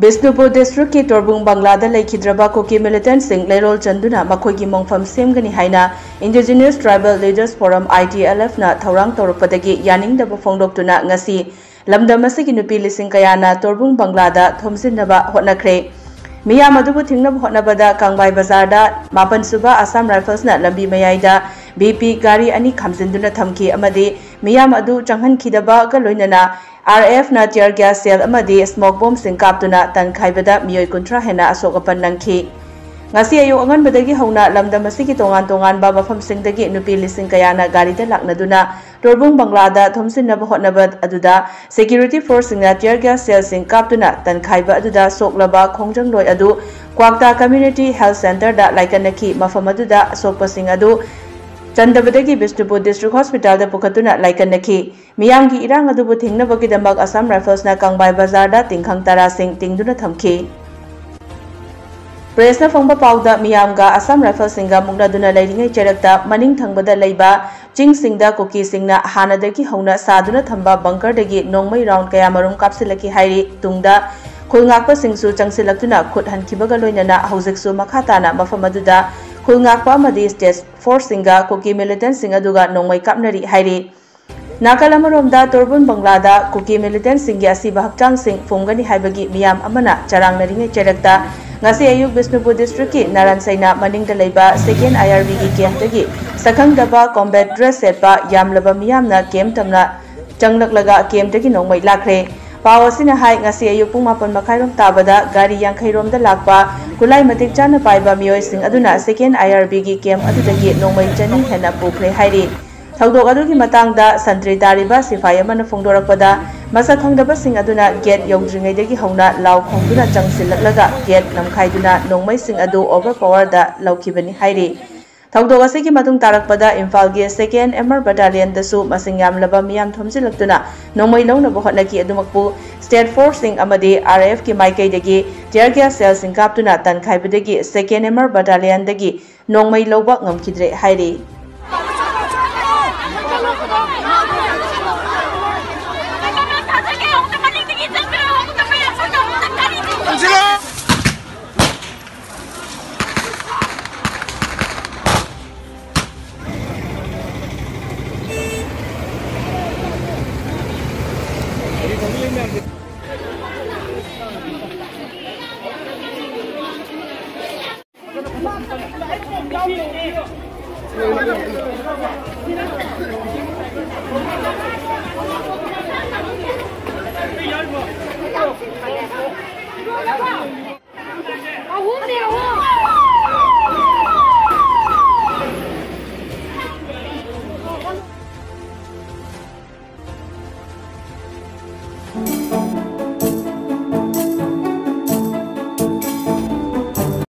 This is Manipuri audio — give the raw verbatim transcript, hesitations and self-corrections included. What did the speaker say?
ꯕꯤꯁꯅꯨꯄꯨꯔ ꯗꯤꯁꯇ꯭ꯔꯤꯛꯀꯤ ꯇꯣꯔꯕꯨꯡ ꯕꯪꯒ꯭ꯂꯥꯗ ꯂꯩꯈꯤꯗ꯭ꯔꯕ ꯀꯨꯀꯤ ꯃꯤꯂꯤꯇꯦꯟꯠꯁꯤꯡ ꯂꯩꯔꯣꯜ ꯆꯟꯗꯨꯅ ꯃꯈꯣꯏꯒꯤ ꯃꯣꯡꯐꯝ ꯁꯦꯝꯒꯅꯤ ꯍꯥꯏꯅ Indigenous Tribal Leaders Forum, I T L F, ꯅ ꯊꯧꯔꯥꯡ ꯇꯧꯔꯛꯄꯗꯒꯤ ꯌꯥꯅꯤꯡꯗꯕ ꯐꯣꯡꯗꯣꯛꯇꯨꯅ ꯉꯁꯤ ꯂꯝꯗꯝ ꯑꯁꯤꯒꯤ ꯅꯨꯄꯤ ꯂꯤꯁꯤꯡ ꯀꯌꯥꯅ ꯇꯣꯔꯕꯨꯡ ꯕꯪꯒ꯭ꯂꯥꯗ ꯊꯣꯝꯖꯤꯟꯅꯕ ꯍꯣꯠꯅꯈ꯭ꯔꯦ꯫ ꯃꯤꯌꯥꯝ ꯑꯗꯨꯕꯨ ꯊꯤꯡꯅꯕ ꯍꯣꯠꯅꯕꯗ ꯀꯥꯡꯕꯥꯏ ꯕꯖꯥꯔꯗ ꯃꯥꯄꯟ ꯁꯨꯕ Assam Riflesꯅ ꯂꯝꯕꯤ ꯃꯌꯥꯏꯗ B P ꯒꯥꯔꯤ ꯑꯅꯤ ꯈꯥꯝꯖꯤꯟꯗꯨꯅ ꯊꯝꯈꯤ ꯑꯃꯗꯤ ꯃꯤꯌꯥꯝ ꯑꯗꯨ ꯆꯪꯍꯟꯈꯤꯗꯕꯒ ꯂꯣꯏꯅꯅ R F ꯅ tear gas shell ꯑꯃꯗꯤ smoke bombꯁꯤꯡ ꯀꯥꯞꯇꯨꯅ ꯇꯟꯈꯥꯏꯕꯗ ꯃꯤꯑꯣꯏ ꯀꯨꯟꯊ꯭ꯔꯥ ꯍꯦꯟꯅ ꯑꯁꯣꯛ ꯑꯄꯟ ꯅꯪꯈꯤ꯫ ꯉꯁꯤ ꯑꯌꯨꯛ ꯑꯉꯟꯕꯗꯒꯤ ꯍꯧꯅ ꯂꯝꯗꯝ ꯑꯁꯤꯒꯤ ꯇꯣꯉꯥꯟ ꯇꯣꯉꯥꯟꯕ ꯃꯐꯝꯁꯤꯡꯗꯒꯤ ꯅꯨꯄꯤ ꯂꯤꯁꯤꯡ ꯀꯌꯥꯅ ꯒꯥꯔꯤꯗ ꯂꯥꯛꯅꯗꯨꯅ ꯇꯣꯔꯕꯨꯡ ꯕꯪꯒ꯭ꯂꯥꯗ ꯊꯣꯝꯖꯤꯟꯅꯕ ꯍꯣꯠꯅꯕ ꯑꯗꯨꯗ security forceꯁꯤꯡꯅ tear gas shellꯁꯤꯡ ꯀꯥꯞꯇꯨꯅ ꯇꯟꯈꯥꯏꯕ ꯑꯗꯨꯗ ꯁꯣꯛꯂꯕ ꯈꯣꯡꯖꯪꯂꯣꯏ ꯑꯗꯨ ꯀ꯭ꯋꯥꯛꯇꯥ Community Health Centreꯗ ꯂꯥꯏꯀꯠꯅꯈꯤ꯫ ꯃꯐꯝ ꯑꯗꯨꯗ ꯑꯁꯣꯛꯄꯁꯤꯡ ꯑꯗꯨ ꯆꯟꯗꯕꯗꯒꯤ ꯕꯤꯁꯅꯨꯄꯨꯔ District Hospitalꯗ ꯄꯨꯈꯠꯇꯨꯅ ꯂꯥꯏꯀꯠꯅꯈꯤ꯫ ꯃꯤꯌꯥꯝꯒꯤ ꯏꯔꯥꯡ ꯑꯗꯨꯕꯨ ꯊꯤꯡꯅꯕꯒꯤꯗꯃꯛ Assam Riflesꯅ ꯀꯥꯡꯕꯥꯏ ꯕꯖꯥꯔꯗ ꯇꯤꯡꯈꯪ ꯇꯔꯥꯁꯤꯡ ꯇꯤꯡꯗꯨꯅ ꯊꯝꯈꯤ꯫ Pressꯅ ꯐꯪꯕ ꯄꯥꯎꯗ ꯃꯤꯌꯥꯝꯒ Assam Riflesꯁꯤꯡꯒ ꯃꯨꯛꯅꯗꯨꯅ ꯂꯩꯔꯤꯉꯩ ꯆꯩꯔꯛꯇ ꯃꯅꯤꯡ ꯊꯪꯕꯗ ꯂꯩꯕ ꯆꯤꯡꯁꯤꯡꯗ ꯀꯨꯀꯤꯁꯤꯡꯅ ꯍꯥꯟꯅꯗꯒꯤ ꯍꯧꯅ ꯁꯥꯗꯨꯅ ꯊꯝꯕ bunkerꯗꯒꯤ ꯅꯣꯡꯃꯩ round ꯀꯌꯥꯃꯔꯨꯝ ꯀꯥꯞꯁꯤꯜꯂꯛꯈꯤ ꯍꯥꯏꯔꯤ꯫ ꯇꯨꯡꯗ ꯈꯨꯜ ꯉꯥꯛꯄꯁꯤꯡꯁꯨ ꯆꯪꯁꯤꯜꯂꯛꯇꯨꯅ ꯈꯨꯠ ꯍꯟꯈꯤꯕꯒ ꯂꯣꯏꯅꯅ ꯍꯧꯖꯤꯛꯁꯨ ꯃꯈꯥ ꯇꯥꯅ ꯃꯐꯝ ꯑꯗꯨꯗ ꯈꯨꯜ ꯉꯥꯛꯄ ꯑꯃꯗꯤ state forceꯁꯤꯡꯒ ꯀꯨꯀꯤ militantꯁꯤꯡ ꯑꯗꯨꯒ ꯅꯣꯡꯃꯩ ꯀꯥꯞꯅꯔꯤ ꯍꯥꯏꯔꯤ꯫ ꯅꯥꯀꯜ ꯑꯃꯔꯣꯝꯗ ꯇꯣꯔꯕꯨꯟ ꯕꯪꯒ꯭ꯂꯥꯗ ꯀꯨꯀꯤ militantꯁꯤꯡꯒꯤ ꯑꯁꯤꯕ ꯍꯛꯆꯥꯡꯁꯤꯡ ꯐꯨꯝꯒꯅꯤ ꯍꯥꯏꯕꯒꯤ ꯃꯤꯌꯥꯝ ꯑꯃꯅ ꯆꯔꯥꯡꯅꯔꯤꯉꯩ ꯆꯩꯔꯛꯇ ꯉꯁꯤ ꯑꯌꯨꯛ ꯕꯤꯁꯅꯨꯄꯨꯔ districtꯀꯤ ꯅꯥꯔꯥꯟ ꯁꯩꯅꯥ ꯃꯅꯤꯡꯗ ꯂꯩꯕ second IRBꯒꯤ campꯇꯒꯤ ꯁꯛꯈꯪꯗꯕ combat dress ꯁꯦꯠꯄ ꯌꯥꯝꯂꯕ ꯃꯤꯌꯥꯝꯅ camp ꯇꯝꯅ ꯆꯪꯂꯛꯂꯒ campꯇꯒꯤ ꯅꯣꯡꯃꯩ ꯂꯥꯛꯈ꯭ꯔꯦ꯫ ꯄꯥꯎ ꯑꯁꯤꯅ ꯍꯥꯏ, ꯉꯁꯤ ꯑꯌꯨꯛ ꯄꯨꯡ ꯃꯥꯄꯟ ꯃꯈꯥꯏꯔꯣꯝ ꯇꯥꯕꯗ ꯒꯥꯔꯤ ꯌꯥꯡꯈꯩ ꯔꯣꯝꯗ ꯂꯥꯛꯄ ꯈꯨꯠꯂꯥꯏ ꯃꯇꯤꯛ ꯆꯥꯅ ꯄꯥꯏꯕ ꯃꯤꯑꯣꯏꯁꯤꯡ ꯑꯗꯨꯅ second IRBꯒꯤ camp ꯑꯗꯨꯗꯒꯤ ꯅꯣꯡꯃꯩ ꯆꯅꯤ ꯍꯦꯟꯅ ꯄꯨꯈ꯭ꯔꯦ ꯍꯥꯏꯔꯤ꯫ ꯊꯧꯗꯣꯛ ꯑꯗꯨꯒꯤ ꯃꯇꯥꯡꯗ ꯁꯟꯇ꯭ꯔꯤ ꯇꯥꯔꯤꯕ ꯁꯤꯐꯥꯏ ꯑꯃꯅ ꯐꯣꯡꯗꯣꯔꯛꯄꯗ, ꯃꯁꯛ ꯈꯪꯗꯕꯁꯤꯡ ꯑꯗꯨꯅ gate ꯌꯧꯗ꯭ꯔꯤꯉꯩꯗꯒꯤ ꯍꯧꯅ ꯂꯥꯎ ꯈꯣꯡꯗꯨꯅ ꯆꯪꯁꯤꯜꯂꯛꯂꯒ gate ꯅꯝꯈꯥꯏꯗꯨꯅ ꯅꯣꯡꯃꯩꯁꯤꯡ ꯑꯗꯨ overpowerꯗ ꯂꯧꯈꯤꯕꯅꯤ ꯍꯥꯏꯔꯤ꯫ ꯊꯧꯗꯣꯛ ꯑꯁꯤꯒꯤ ꯃꯇꯨꯡ ꯇꯥꯔꯛꯄꯗ ꯏꯝꯐꯥꯜꯒꯤ second MR battalionꯗꯁꯨ ꯃꯁꯤꯡ ꯌꯥꯝꯂꯕ ꯃꯤꯌꯥꯝ ꯊꯣꯝꯖꯤꯜꯂꯛꯇꯨꯅ ꯅꯣꯡꯃꯩ ꯂꯧꯅꯕ ꯍꯣꯠꯅꯈꯤ꯫ ꯑꯗꯨꯃꯛꯄꯨ state forceꯁꯤꯡ ꯑꯃꯗꯤ RAFꯀꯤ ꯃꯥꯏꯀꯩꯗꯒꯤ tear gas shellꯁꯤꯡ ꯀꯥꯞꯇꯨꯅ ꯇꯟꯈꯥꯏꯕꯗꯒꯤ second MR battalionꯗꯒꯤ ꯅꯣꯡꯃꯩ ꯂꯧꯕ ꯉꯝꯈꯤꯗ꯭ꯔꯦ ꯍꯥꯏꯔꯤ꯫